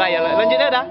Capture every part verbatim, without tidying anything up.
Ayo, lanjut dah, dah.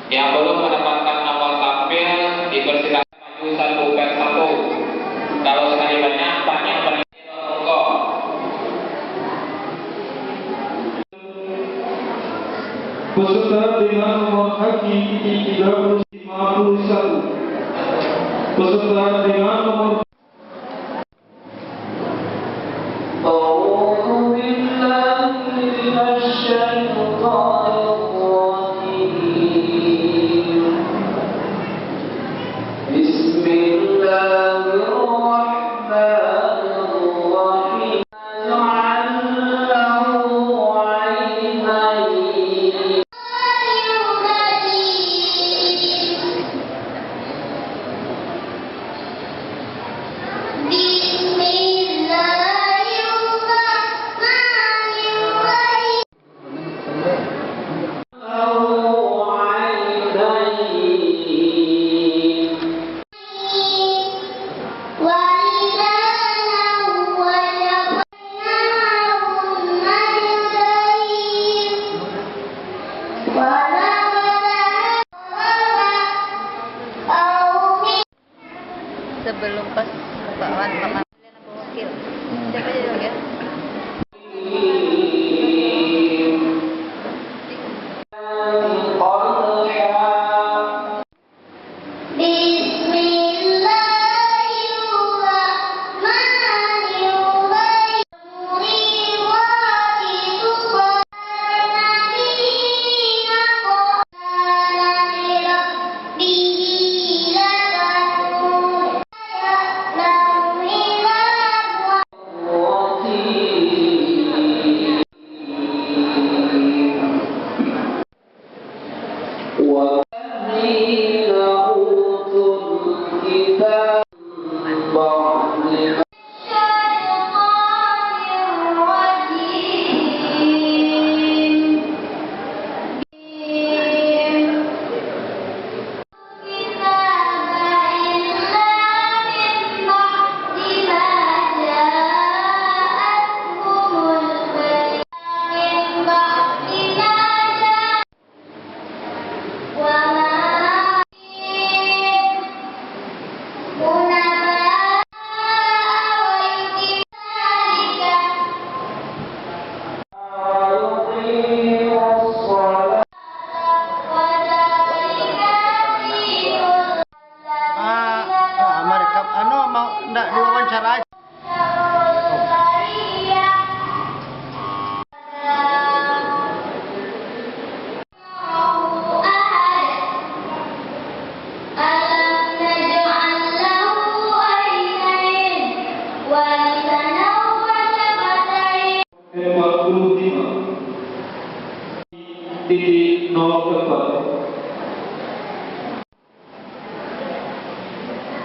Yang belum mendapatkan nomor tampil, dipersilakan maju satu per satu. Kalau sekali banyak, banyak penonton. Peserta dengan nomor haki tiga puluh lima puluh satu. Peserta dengan nomor أعوذ بالله من الشيطان الرجيم. بسم الله الرحمن الرحيم. جعلناه عينين. Titik nol empat.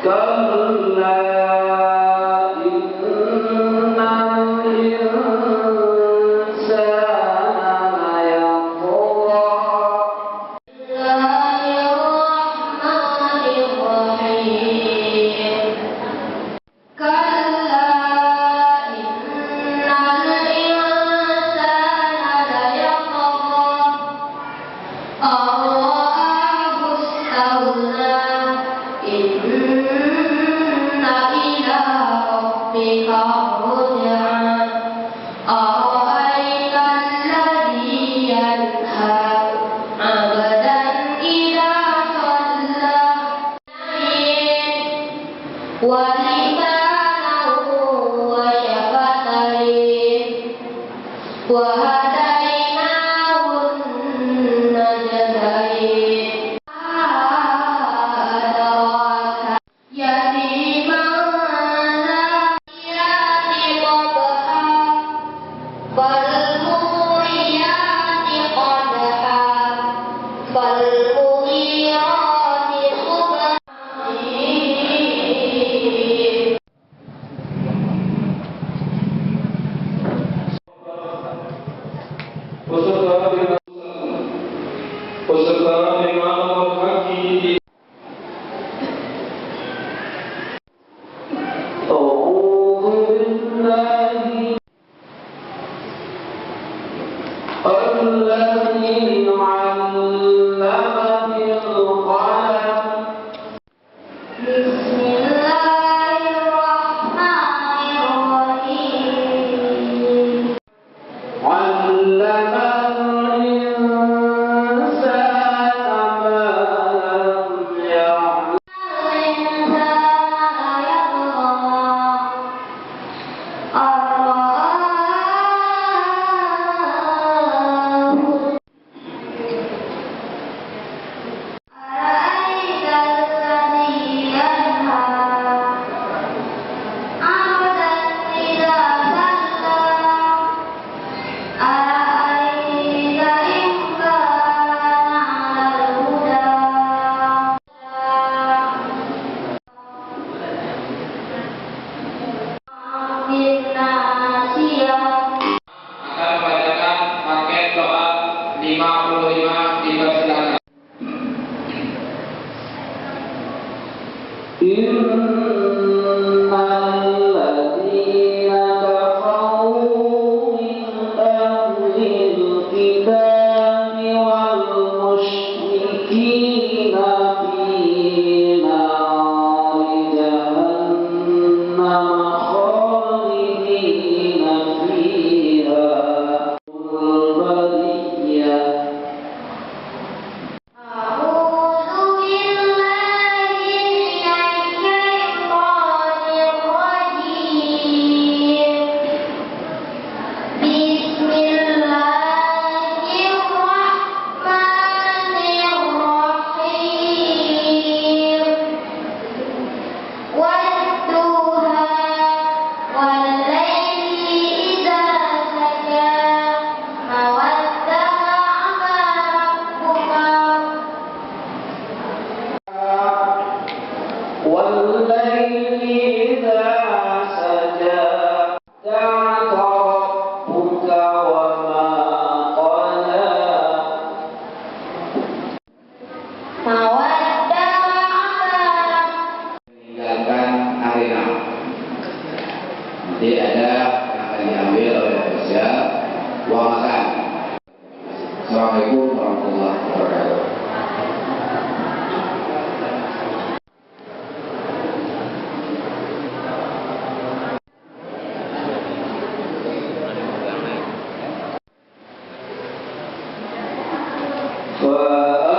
كلا إن الإنسان ليطغى. بسم الله الرحمن الرحيم. كلا إن الإنسان ليطغى أن رآه استغنى. إن إلى ربك الرجعى. أرأيت الذي ينهى عبدا إذا صلى. ولسانا وشفتين وهديناه النجدين. ما أدراك. يتيما ذا مقربة. فالموريات قدحا. فالمغيرات صبحا. Peserta dengan, peserta dengan nomor kaki di أعوذ بالله الذي علم بالقلم. بسم الله الرحمن الرحيم. علم الإنسان ما لم يعلم. الإنسان ليطغى. أن رآه. أرأيت الذي ينهى عبدا إذا صلى. أرأيت إن كان على الهدى. Akan membacakan paket doa lima puluh lima, dipersilakan. إن الذين كفروا من أهل الكتاب والمشركين في نار جهنم خالدين فيها. البرية. أعوذ بالله من الشيطان الرجيم. بسم الله الرحمن الرحيم. والضحى. والليل إذا سجى. ما ودعك ربك. والليل إذا سجى. ودعك ربك وما قلى. ما ودعك ربك. Meninggalkan arena. Nanti ada yang akan diambil oleh ofisial uang makan. Assalamualaikum warahmatullahi wabarakatuh.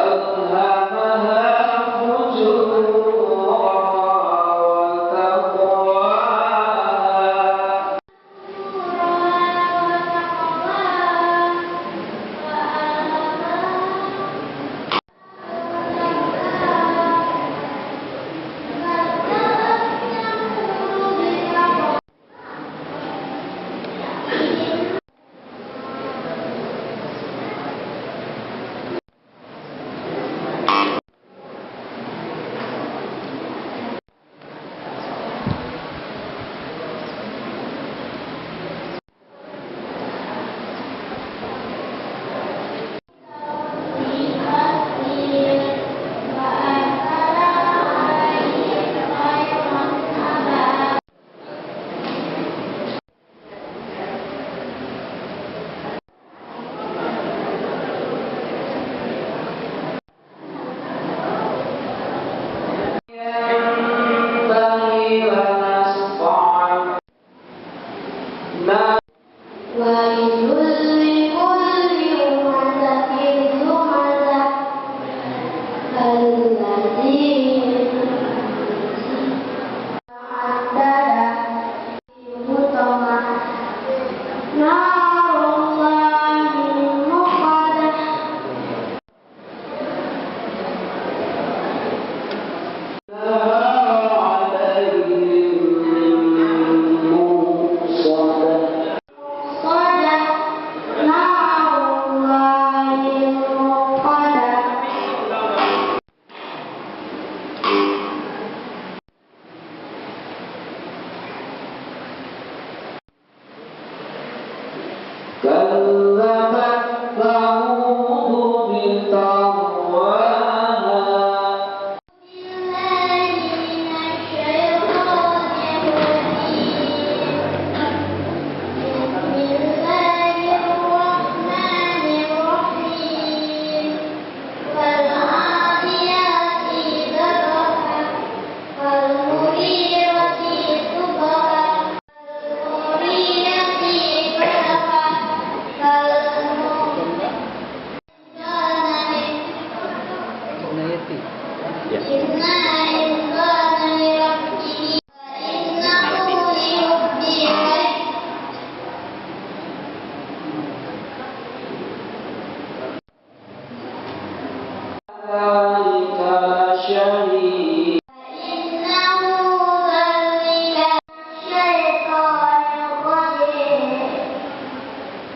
فألهمها فجورها وتقواها. ذلك شهيد. إنه ذلك الشيطان الرجيم.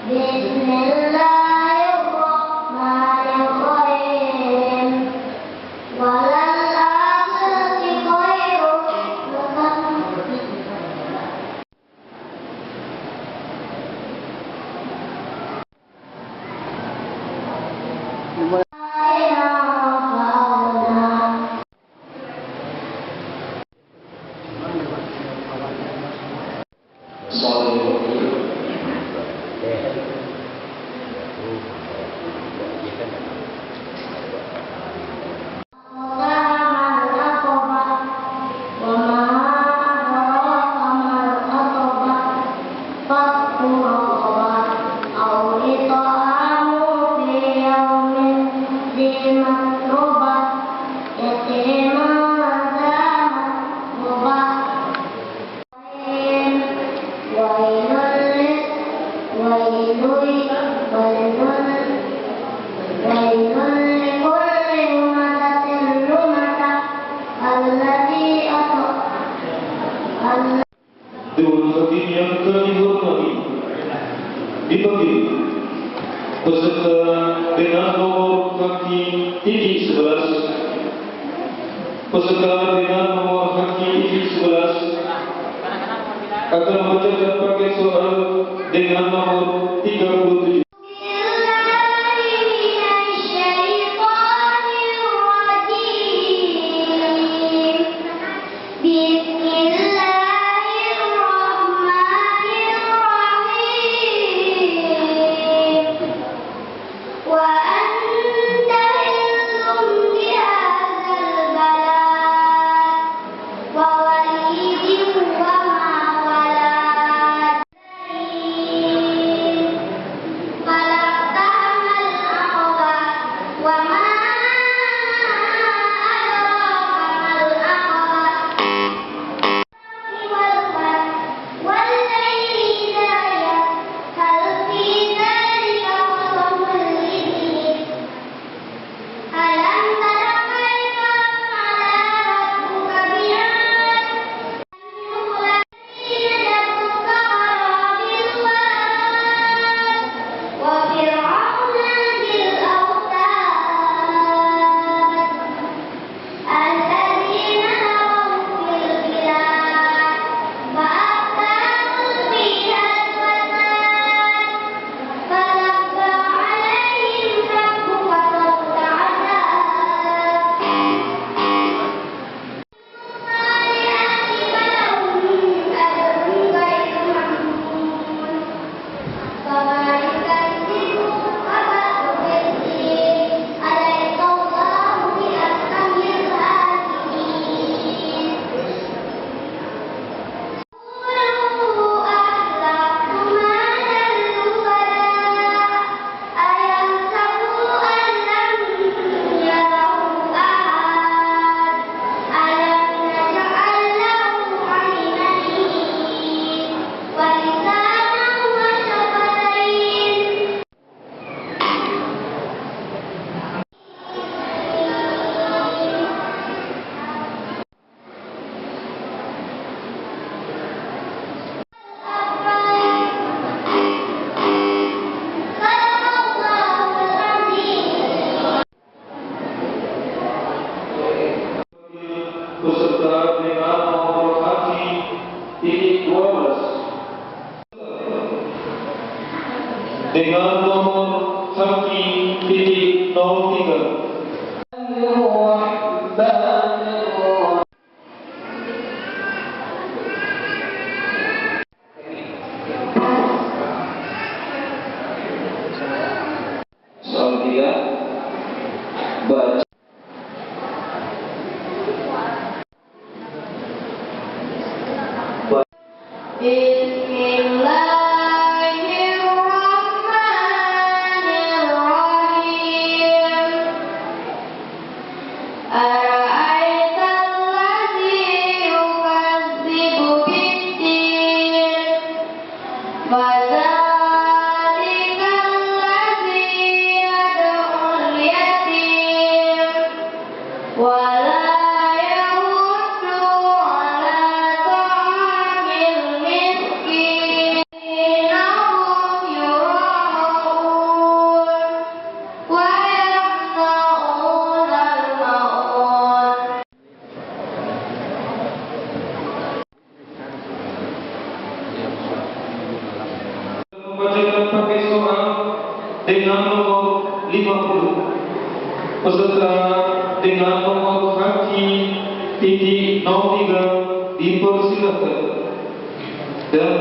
بسم الله الرحمن الرحيم. وللآخرة خير لك. وما أدراك ما العقبة. فك رقبة أو إطعام في يوم ذي مسغبة يتيما ذا مقربة. ويل، ويل، ويل، ويل لكل همزة لمزة الذي أط-، ال-. Dewan Hakim yang kami hormati, dipanggil peserta dengan nomor kaki titik sebelas. Peserta dengan nomor kaki titik sebelas akan membacakan paket soal dengan nomor tiga puluh tujuh. بسم الله الرحمن الرحيم. وأنت حل بهذا البلد ووالد وما ولد. فلا اقتحم العقبة وما أدراك ما العقبة. والفجر والليل إذا يسر. هل في ذلك قسم لذي حجر؟ ألم تر كيف فعل ربك بعاد؟ ألم يهلك الذين كفروا بالصيحة وفرعون ذي الأوتاد. الذين طغوا في البلاد فأكثروا فيها الفساد فصب عليهم ربك سوط عذاب. الصالحات فلهم أجر غير ممنون. فما يكذبك بعد بالدين، أليس الله بأحكم الحاكمين. قالوا أهلكت مالا لبدا، أيحسب أن لم يره أحد، ألم نجعل له عينين ولسانا وشفتين. Peserta dengan nomor haki titik dua belas. Dengan nomor haki titik nol tiga. Soal tiga, baca. Bismillahirrahmanirrahim. Ara'aita dengan nomor lima puluh, beserta dengan nomor kaki titik nol tiga dipersilakan. Dan